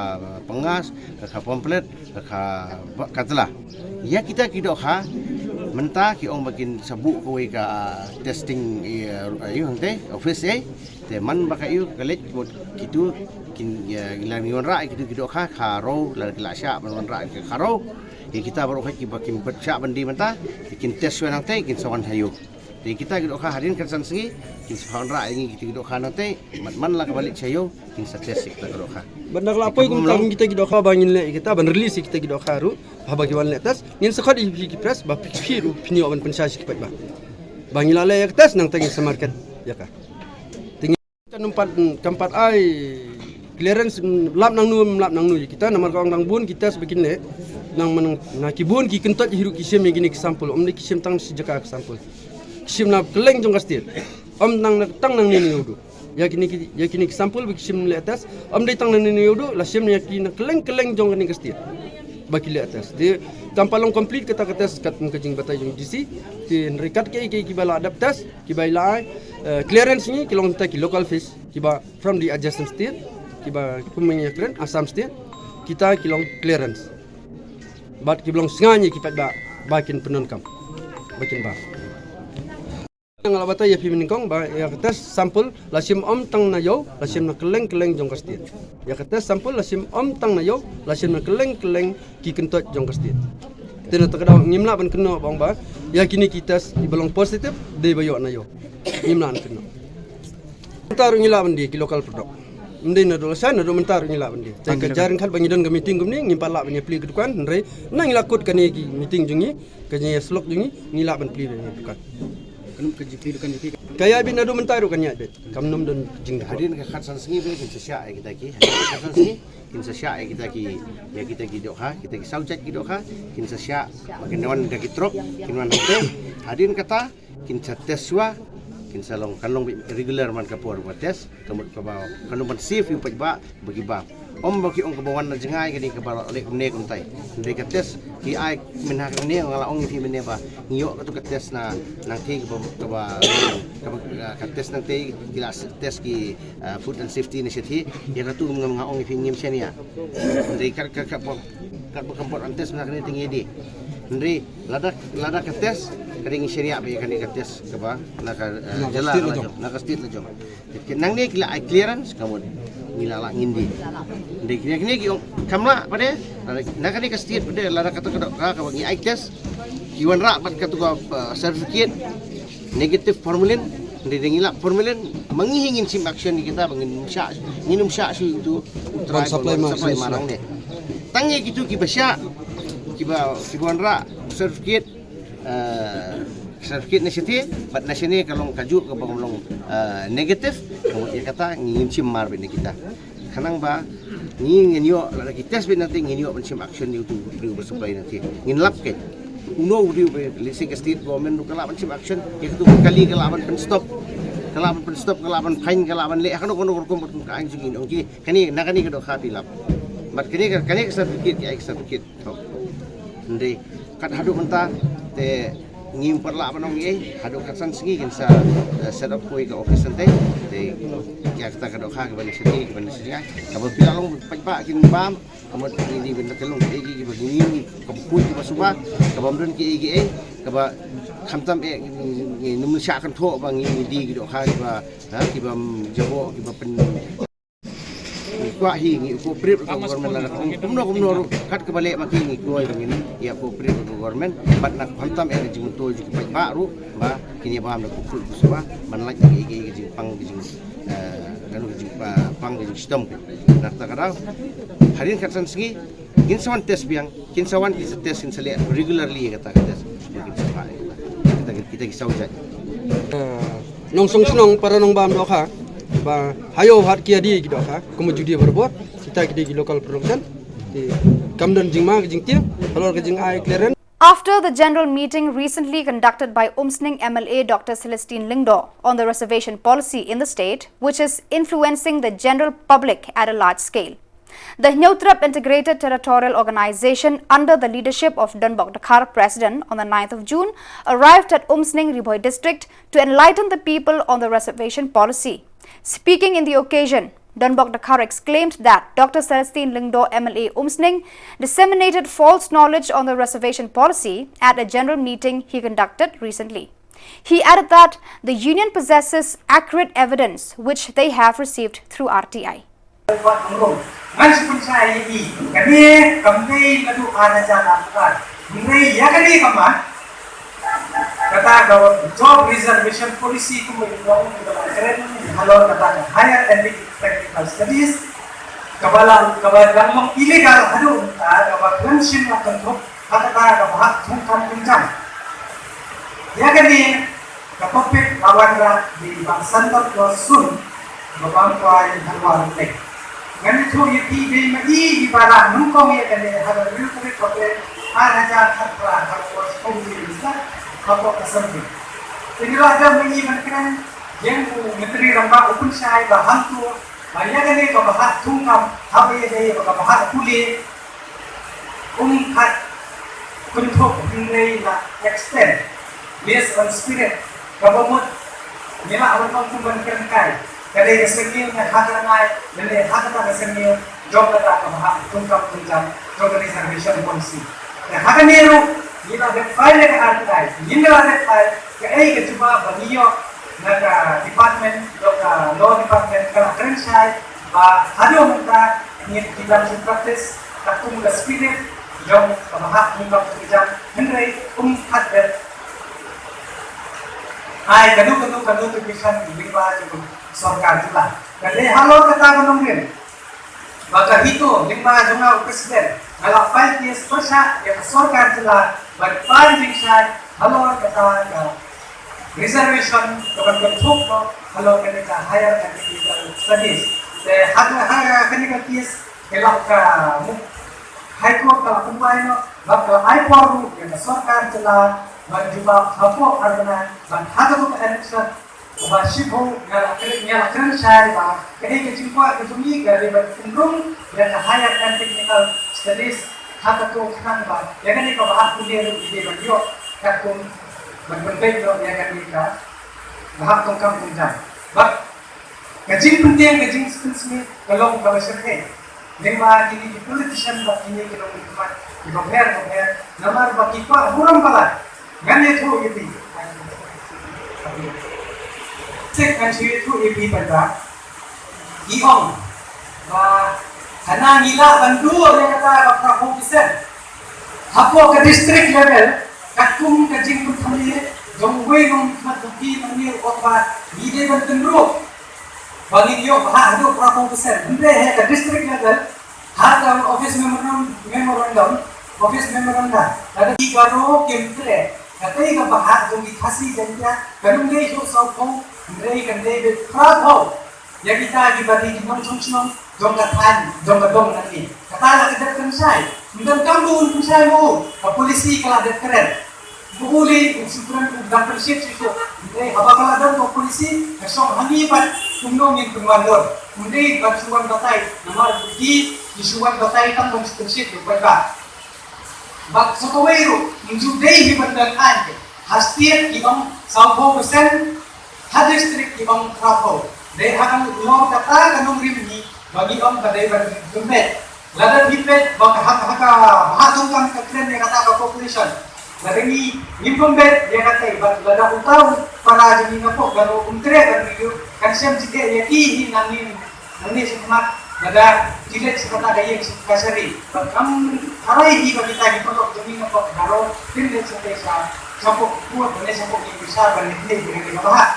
Pyngas, ka Kha Pamphlet, ka Kha Ba-, Katla. Ïa kita ki dohkha mynta ki ong ba kin sa buh kawei ka testing, ïa, ïa, hangtei, office, eh. Te man ba ka ïa ka leit mut kitu kin, ïa, la ngi wanrah ïa kitu ki dohkha, Kharo la ki la shah ban wanrah ïa ka Kharo. Ïa kita baroh kiba kim pat shah ban die mynta, kin test shuwa nangtei, kin sa wan ha ïew. Te kita ki dohkha hadien khatsan sngi kin sa wanrah ïa ngi kita ki dohkha nangtei, man, man la kaba leit sha ïew kin sa test ïa kita ki dohkha. Ban dak la poi kum tang kita ki dohkha ba ngin leh ïa kita ban release ïa kita ki dohkha ruh, haba ki wan leh test ngin sa khot ïa phi ki press ba phi, phi ruh phin ïoh ban pynshai sha ki paidbah ba ngi la leh ïa ka test nangta ngin sa market ïa ka. Kan ym pat, kam pat ai clearance, mm, lap nangno, lap nangno ïa kita, namar ka ong dang bun ki test ba kin leh, nang man na ki bun ki kyntoit hi ruh ki shim ïa kine ki sample, ym dei ki shim tang shi jaka ka sample. Ki shim na kylleng jong ka state. Ym tang na, tang nangne na Ïewduh. Ïa kine ki, ïa kine ki sample ba ki shim leh test, ym dei tang nangne na Ïewduh, la shim ïa ki na kylleng kylleng jong kane ka state. Ba ki leh test. Te kam pat long complete kata ka test katkum ka jingbatai jong D C. Te hynrei kat kiei kiei kiba la dep test, kiba la ai, eh, clearance ngi ki long kita ki local fish kiba from the adjacent state, kiba kum ngi ïakren Assam state, kita ki long clearance. Bad kiba long sngewbha ïa ki paidbah ba kin pyndonkam, ba kin bam. Nga la batai ïa phi mynnyngkong ba ïa ka test sample la shim ym tang na ïew, la shim na kylleng kylleng jong ka state. Ïa ka test sample la shim ym tang na ïew, la shim na kylleng kylleng ki kyntoit jong ka state. Te na kata ka daw ngim lah ban kynnoh ba ong ba ïa kine ki test kiba long positive dei ba ïoh na ïew. Ngim lah ban kynnoh. Mynta ruh ngi lah ban die ki local product. Ym dei naduh lashai, naduh mynta ruh ngi lah ban die. Te ka jia ryngkat ba ngi don ka meeting kumne ngim pat lah ban ïa plie ka dukan, hynrei na ngi la kut kane ki meeting jong ngi, ka jingïasyllok jong ngi, ngi lah ban plie ka dukan. Kan ka jingplie dukan jong phi? Ka ïaid beit naduh mynta ruh kan ïaid beit. Kam nym don jingdon. Hadien ka khatsan sngi ba kin sa shah ïa kita ki. Hadien ka khatsan sngi kin sa shah ïa kita ki, ïa kita ki dohkha, kita ki saw jait ki dohkha kin sa shah ba kin wan da ki trok, kin wan hangtei. Hadien kata kin sa test shuwa, kin sa long, kan long beit regular man ka por ba test, ka mut kaba kan long ban safe ïa u paidbah ba ki bam. Ym ba ki ong kaba wan na jngai kane kaba leh kumne kumtai. Hynrei ka test ki ai mynha kane nga la ong ïa phi mynne ba ngi ïoh katu ka test na nangthie kaba kaba kaba ka test nangthie ki la test ki, ah, food and safety initiative ïa katu nga nga ong ïa phi ngim shaniah. Hynrei kat kat kat ba kat ba kam pat an test mynha kane te ngi die. Hynrei lada lada ka test ka dei ngi shaniah ba ïa kane ka test kaba na ka, eh, jylla la jong, na ka state la jong. Nangne ki la ai clearance ka mut ngi la lah ngin die. Hynrei kine kine ki ong kam lah pat de na kane ka state pat de lada kata ka dohkha kaba ngi ai test ki wanrah bad katu ka, eh, certificate negative formalin. Hynrei ngi lah formalin ma ngi hi ngin shim action ïa kita ba ngin ym shah ngin ym shah shuh ïa utu u trai supply ma nangne. Tang ïa kitu kiba shah kiba kiba wanrah certificate, eh, certificate na shati bad na shane ka long kajuh kaba long, eh, negative. Ka mut ïa kata ngin shim mar bad na kita. Khnang ba ngi ngin ïoh lada ki test bad nangta ngin ïoh ban shim action ïa utu u briew ba supply nangta. Ngin lap keiñ uno u briew ba lehse ka state government ruh ka lah ban shim action ïa katu ka kali ka lah ban pynstop ka lah ban pynstop ka lah ban fine ka lah ban leh ha kano kano ka rukom bad ka aiñ jong ngi ong ki kane na kane ka dohkha phi lap. Bad kane ka kane ka certificate ki ai ka certificate. Hynrei kat haduh mynta te ngim pat lah ban ong ei haduh kat san sngi kin sa, eh, set up kawei ka office nangta te ïa kata ka dohkha kaba ngi sdang kaba ngi sdang kaba phi la long paidbah kin bam. Ka mut ngi dei ban da ka long ei ki kiba ngi ngi kaba khuid kiba suba kaba ym don ki ei ki ei kaba khamtam eh ngi nym shah kynthoh ba ngi ngi dei ki dohkha kiba ha kiba ym jaboh kiba pyn Ngi kwah hi ngi cooperate bad ka government lada kumno kumno ruh kat kaba leh ma ki ngi kloi ba ngin ïa cooperate bad ka government bad na khamtam eh ka jingmyntoi jong ki paidbah ruh ba kin ïa bam da ka khuid ka suba ban lait ïa ka jingpang ka jing eh ka jingpang ka jingshitom. Na kata ka daw hadien kat san sngi ngin sa wan test biang, kin sa wan kin sa test kin sa leh regularly ïa kata ka test. Kin sa phah ïa kata. Kita kita ki saw jait. Nongshong shnong para nongbam dohkha ba ha ïew hat ki ïa die ki dohkha kum u judi barabor kita ki die ki local production. Ki kam don jingma ka jingtieng halor ka jingai clearance. After the general meeting recently conducted by Umsning M L A Doctor Celestine Lyngdoh on the reservation policy in the state, which is influencing the general public at a large scale. The Hynñiewtrep Integrated Territorial Organization, under the leadership of Donbok Dkhar President, on the ninth of June, arrived at Umsning, Ri Bhoi District, to enlighten the people on the reservation policy. Speaking in the occasion, Donbok Dkhar exclaimed that Doctor Celestine Lyngdoh, M L A Umsning, disseminated false knowledge on the reservation policy at a general meeting he conducted recently. He added that the union possesses accurate evidence which they have received through R T I. Wat ngrung. Ngan shu pynshai ïa i. Kane kam dei naduh ar hajar arphew ar. Hynrei ïa kane ka mat, kata ka job reservation policy kum ba ïa u ba la kren halor kata ka higher elite technical studies. Kaba la kaba dang long illegal haduh mynta kaba kren shim la kynthup ha kata ka bhah thungkam thungkam. Ïa kane ka topic la wanrah da i Bah Santop Kyrshun ba bam kwai Dharwar Lake. Ngan ïathuh ïa phi dei ma i i ba rah nyngkong ïa kane ha ka Ri Lwet Topic ar hajar khatphra ha ka por sngewbha ïa ka hapoh ka survey. Te ngi la dep ma i ban kren ïeng u Myntri Rangbah u pynshai ba hangto ba ïa kane ka bhah thungkam haba ïadei bad ka bhah pule um pat kynthup hynrei la extend based on spirit kaba mut ngi la ban ong kum ban kren kai ka dei ka sengiew ne ha ka rangai ne ha kata ka sengiew jong kata ka bhah thungkam thungkam jong ka reservation policy. Te ha kane ruh ngi la dep file ka article ngi la dep file kaei ka jubab ba ngi ïoh na ka department jong ka law department ka la kren shai ba haduh mynta ngi ki dang shu practice katkum ka spirit jong ka bhah thungkam thungkam hynrei um pat dep ai kano kano ka notification lyngba jong ka sorkar jylla. Ka dei halor kata ka nongrim ba ka HITO lyngba jong nga u president nga la file case pyrshah ïa ka sorkar jylla ban pan jingshai halor kata ka reservation ka ban kynthup noh halor kane ka higher technical studies. Te ha ka ha kane ka case ka la ka muk High Court ka la kumbai noh ba ka la ai por ruh ïa ka sorkar jylla ban jubab hapoh ar bnai ban ha ka election Ba shibun nga la kren, nga la kren shai ba kaei ka jingkwah ka jong ngi ka dei ban pynrung ïa ka Higher and Technical Studies ha kato ka khnang ba ïa kane kaba hap pule ruh ngi dei ban ïoh katkum ban pynbeit noh ïa kane ka ba hap tongkam tongjam. Bad ka jingpyntieng ka jingpynsmit ka long kaba shyrkhei. Lyngba kine ki politician bad kine ki nongmihkhmat kiba bapher bapher namar ba ki kwah burom palat. Ngan ïathuh ïa phi. Sek ngan shu ïathuh ïa phi paidbah. Ngi ong ba hana ngi lah ban duh ïa kata ka phra phew percent. Hapoh ka district level katkum ka jingpynthame jong uwei u nongmihkhmat u P Mangir u ong ba ngi dei ban pynrung ba ngin ïoh bha haduh phra phew percent. Hynrei ha ka district level ha ka office memorandum, memorandum, office memorandum, lada ki Garo kim trei katei ka bhah jong ki Khasi Jaiñtia, kan ym dei shuh saw phew, hynrei kan dei beit phra phew. Ïa kita kiba dei ki nongshong shnong jong ka thaiñ, jong ka dong nangne. Kata la ka dep pynshai. Ym donkam ba un pynshai mo, ka polisi ka la dep kren. Ba u lei u shu kren u dang pynshit shuh shuh. Hynrei haba ka la don ka polisi ka shong ha ngi pat kumno ngin pynwandur. Ym dei ban shu wan batai namar ki, ki shu wan batai tang ban shu pynshit ïa u paidbah. Bad sa kawei ruh ym ju dei hi ban don aiñ. Ha state ki ong saw phew percent, ha district ki ong phra phew. Dei ha ka long kata ka nongrim hi ba ngi ong ba dei ban pynbeit. Lada phi peit ba ka ha, ha ka bhah tongkam ka kren ïa kata ka population. Lada ngi ngim pynbeit ïa kata bad lada uta u para jong ngi na pok Garo um treh ban review kan shem jingeh ïa ki hi nangne, nangne shakhmat. Lada ki leit sha kata ka ïing kashari bad kam tharai hi ba kita ki paralok jong ngi na pok Garo kin leit sha, sha pok kur ban leit sha pok ïing bishar ban leit leit ïa ka bhah.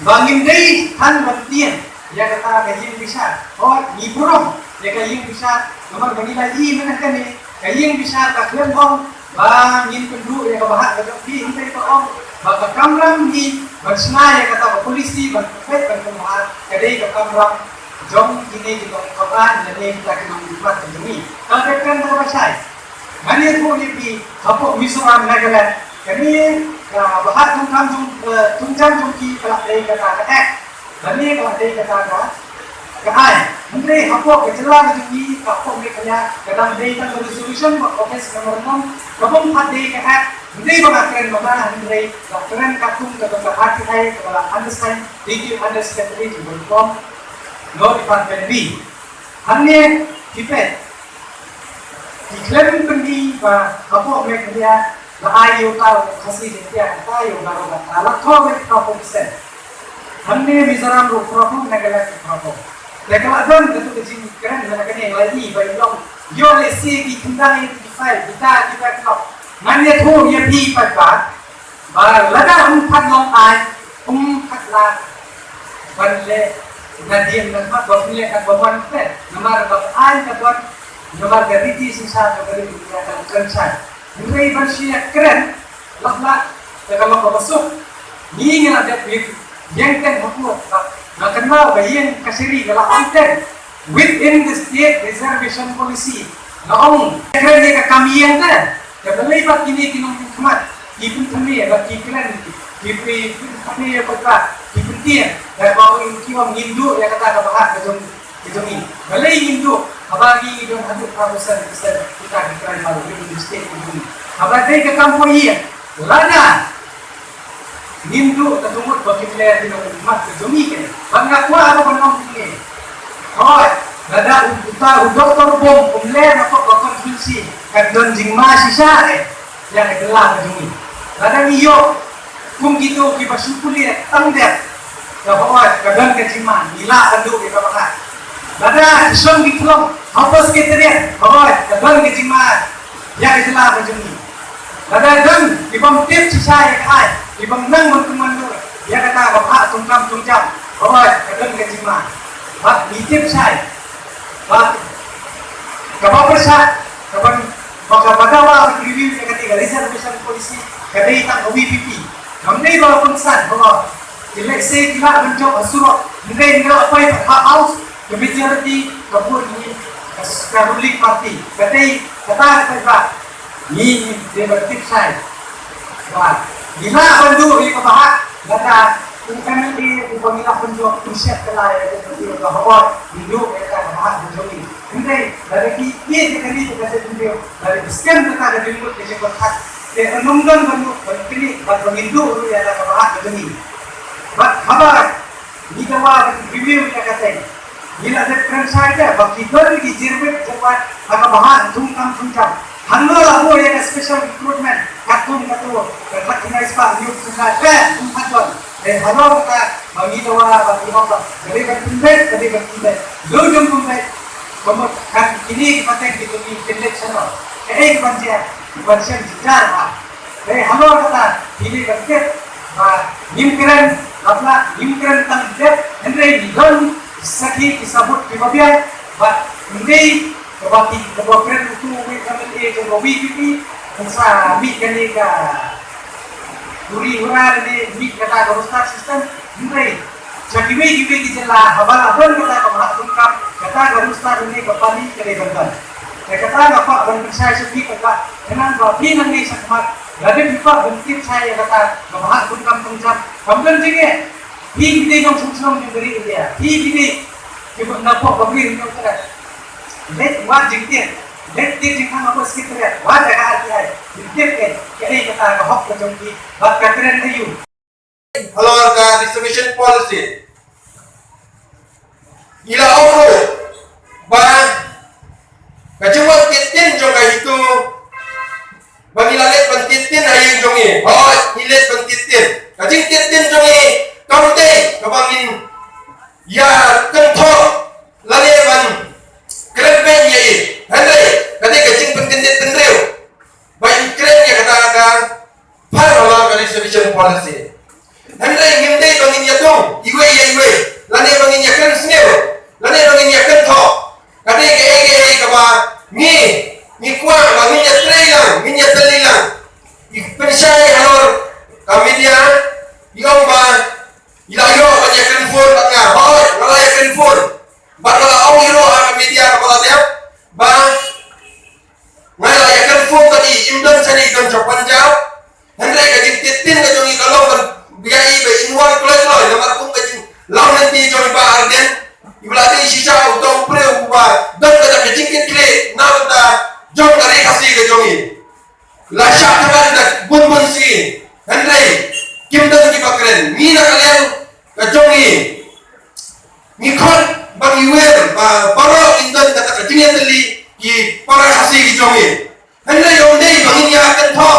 Ba ngim dei than ban tieng ïa kata ka ïing bishar. Hooid ngi burom ïa ka ïing bishar namar ba ngi la ïohi mynta kane ka ïing bishar ka khlem ong ba ngin pynduh ïa ka bhah ka jong phi, hynrei ka ong ba ka kamram ngi ban shna ïa kata ka polisi ban pynbeit ban pynbha ka dei ka kamram jong kine ki nongkhapan lane kita ki nongmihkhmat jong ngi. Ka dei kan da ba shai. Ngan ïathuh ïa phi hapoh Mizoram, Nagaland kane ka bhah tongkam jong, eh, tongkam jong ki ka la dei kata ka act. Kane ka la dei kata ka, ka aiñ. Hynrei hapoh ka jylla ka jong ngi, hapoh Meghalaya ka dang dei tang ka resolution bad office memorandum kaba ym pat dei ka act. Hynrei ba nga kren ba nga hynrei ba kren katkum kata ka R T I kaba la undersign, dei ki under secretary jong ka Uniform Law Department. Hangne ki peit ki khlem pynmih ba hapoh Meghalaya la ai ïa uta u Khasi Jaiñtia, kata ïa u Garo kata la thoh beit phra phew percent. Hangne Mizoram ruh phra phew, Nagaland ruh phra phew. Te ka la don katu ka jingkren na kane, la ïohi ba i long ïoh lehse ki khyndai ïa ki file kita ki backlog. Ngan ïathuh ïa phi paidbah ba lada ym pat long aiñ, ym pat lah ban leh nadien nadien, ba phin leh kat ba mon phet. Namar ba ka aiñ ka don, namar ka riti shisha ka ri ka kren shai. Hynrei ban shu ïa kren lah lah da ka long kaba suk. Ngi ngi la dep ïeng, ïeng ten ha court ba nga kynmaw ba ïeng kashari ka la ong ten within the state reservation policy. Nga ong kren ïa ka kam ïeng te. Te balei pat kine ki nongmihkhmat ki pynthame bad ki kren, ki pynthame ïa ka, ki pyntieng da ba ki ong ngin duh ïa kata ka bhah ka jong, ka jong ngi. Balei ngin duh haba ngi don haduh phra phew percent kita ki tribal within the state ka jong ngi. Haba dei ka kam poi ïa lada ngin duh ka jingmut ba kin leh ki nongmihkhmat ka jong ngi kane. Bad nga kwah ban ong kine. Hooid, lada u, uta u Doktor Bom um leh na pdeng ka constituency kan don jingma shisha eh ïa ka jylla ka jong ngi. Lada ngi ïoh kum kito kiba shu pule tang dep, ka hooid ka don ka jingma, ngi lah ban duh ïa kaba bha. Lada ki shong ki khlong hapoh Secretariat, hooid ka don ka jingma ïa ka jylla ka jong ngi. Lada don ki bym tip shisha ïa ka aiñ, ki bym nang ban pynwandur ïa kata ka bhah tongkam tongjam, hooid ka don ka jingma. Bad ngi tip shai ba kaba pyrshah, kaba, ba kaba dawa ban review ïa kane ka reservation policy ka dei tang ka V P P. Ngam dei ba la pynsan, hooid. Ki lehse ki lah ban jop ha surok, hynrei hynrei la poi ha House, ka majority ka vote ngi ka, ka ruling party. Ka dei kata ka ba ngi dei ban tip shai ba ngi lah ban duh ïa ka bhah lada Kan ngi, uba ngi la pynjop, pynshep ka la ïa ka jong ngi ka hok, ngi duh ïa ka ka hok ka jong ngi. Hynrei lada ki ïeit ïa kane ka jingmut, lada ki skhem ïa ka jingmut ka jingpyrkhat, te ka nongdon ban mut ban kynnoh bad ban ngin duh ruh ïa ka hok ka jong ngi. Bad haba ngi dawa ban review ïa ka teng, ngi la dep kren shai te ba ki don ki jingmut jingmut ha ka bynta thungkam thungkam. Hangno la buh ïa ka special recruitment katkum katto, ka khat khyndai spah hynñiew phew saw, eh, kum pat don. Te halor kata ba ngi dawa ba ngi ong ba ka dei ban pynbeit, ka dei ban pynbeit. Lada ym pynbeit, kumno kan kine ki pateng ki jong ngi pynbeit shano? Kaei kaban jia, kaban shem jynjar ha. Te halor kata kine ban tip ba ngim kren, ba ngim kren tang dep, hynrei ngi don sakhi ki sabut kiba biang, ba hynrei kaba ki, kaba kren utu u M L A jong ka V P P, kan sa mih kane ka huri hura lane mih kata ka roster system, hynrei sha kiwei kiwei ki jylla haba la don kata ka mahak thungkam, kata ka roster lane ka pali ka dei ban don. Te kata nga kwah ban pynshai sha phi, kata khnang ba phi nangne shakhmat lada phi kwah ban tip shai ïa kata ka mahak thungkam thungjam, kam don jingeh. Phi ki dei nongshong shnong jong ka ri India, phi ki dei kiba na pok ka ri nongtrei. Leit wad jingtip, leit tip jingkhang ha ka Secretariat, wad ha ka R T I, jingtip eh, kaei kata ka hok ka jong ki, bad ka kren aïu. Halor ka reservation policy, ngi la ong ruh ba ka jingwan tip tin jong ka HITO ba ngi la leit ban tip tin ha ïing jong ngi. Hooid, ngi leit ban tip tin. Ka jingtip tin jong ngi kam dei kaba ngin ïa kynthoh lane ban kren beiñ ïa i. Hynrei ka dei ka jingpynkyndit bynriew ba in kren ïa kata ka phar halor ka reservation policy. Hynrei ngim dei ba ngin ïa dung iwei ïa iwei, lane ba ngin ïa kren sniew, lane ba ngin ïa kynthoh. Ka dei kaei kaei kaba ngi, ngi kwah ba ngin ïa trei lang, ngin ïa tylli lang. I pynshai halor ka media, i ong ba i la ïoh ban ïa kren phone bad nga. Hooid, nga la ïa kren phone. Bad nga la ong ïa ka media kaba la dep ba nga la ïa kren phone bad i, im don shane, i don sha Punjab. Hynrei ka jingtip tin ka jong i ka long ban ïa i ba in wan kloi kloi namar kum ka jinglam lynti jong i Bah Ardent, i ba la dei shisha uta u briew uba don kata ka jingkitkhlieh na ka bynta jong ka ri Khasi ka jong i. La shah thngan da bun bun sien, hynrei kim don kiba kren. Ngi na ka liang ka jong ngi, ngi khot ba ngi wer ba baroh kin don kata ka jingïatylli ki para Khasi ki jong ngi. Hynrei ym dei ba ngin ïa kynthoh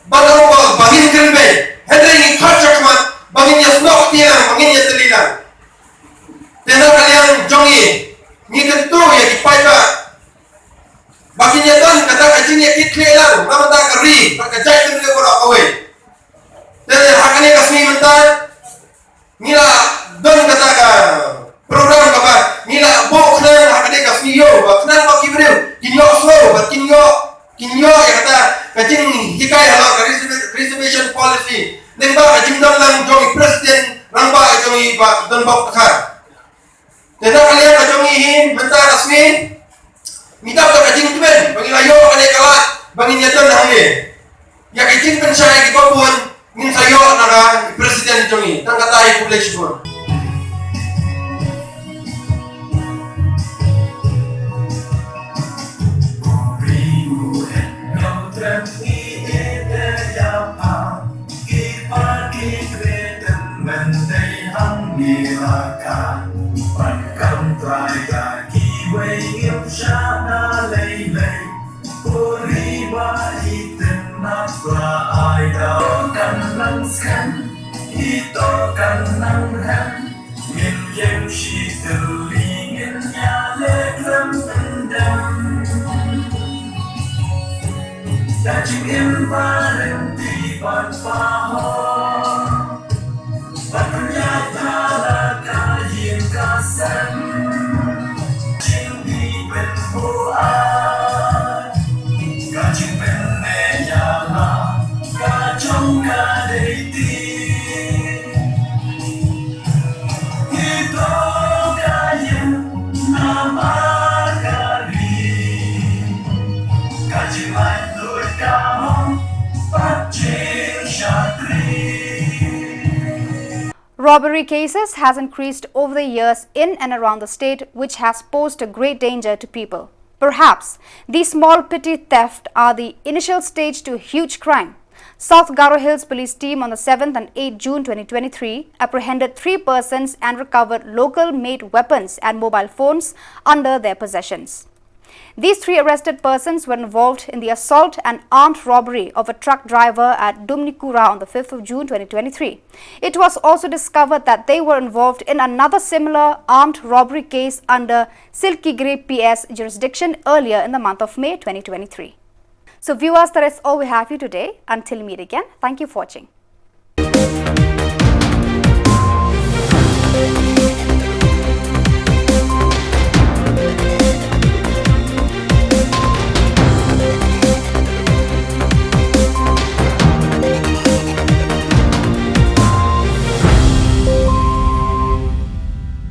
ba long ba, ba ngin kren beiñ. Hynrei ngi khot shakhmat ba ngin ïa snoh kti lang, ba ngin ïatylli lang. Te na ka liang jong ngi, ngi kyntu ïa ki paidbah ba kin ïa don kata ka jingïakitkhlieh lang na bynta ka ri bad ka jaitbynriew baroh kawei. Te ha kane ka sngi mynta ngi la don kata ka program kaba ngi la buh khnang ha kane ka sngi ïew, ba khnang ba ki briew kin ïohsngew bad kin ïoh, kin ïoh ïa kata ka jinghikai halor ka reserva-, reservation policy lyngba ka jingdon lang jong i President Rangbah jong ngi Bah Donbok Dkhar. Te na ka liang ka jong ngi hi mynta ka sngi, ngi dap da ka jingkmen ba ngi la ïoh kane ka lad ba ngin ïa don hangne. Ïa ka jingpynshai kiba bun ngin sa ïoh na ka President jong ngi. Tang kata, khublei shibun. Ngin ïeng shi tylli, ngin ïaleh khlem pyndem. Da jingim ba ryntih bad ba hok, bad pynïaid ha la ka ïing ka sem. Jingdih pynbuaid, ka jingpynïaid ha la ka jong ka dei ti. Ito ka ïing namar ka ri, ka jinglaitluid ka hok bad jingshakri. Robbery cases has increased over the years in and around the state, which has posed a great danger to people. Perhaps these small petty theft are the initial stage to huge crime. South Garo Hills Police Team on the seventh and eighth June twenty twenty-three apprehended three persons and recovered local made weapons and mobile phones under their possessions. These three arrested persons were involved in the assault and armed robbery of a truck driver at Dumnikura on the fifth of June twenty twenty-three. It was also discovered that they were involved in another similar armed robbery case under Silkigre P S jurisdiction earlier in the month of May twenty twenty-three. So viewers, that is all we have for you today. Until we meet again, thank you for watching.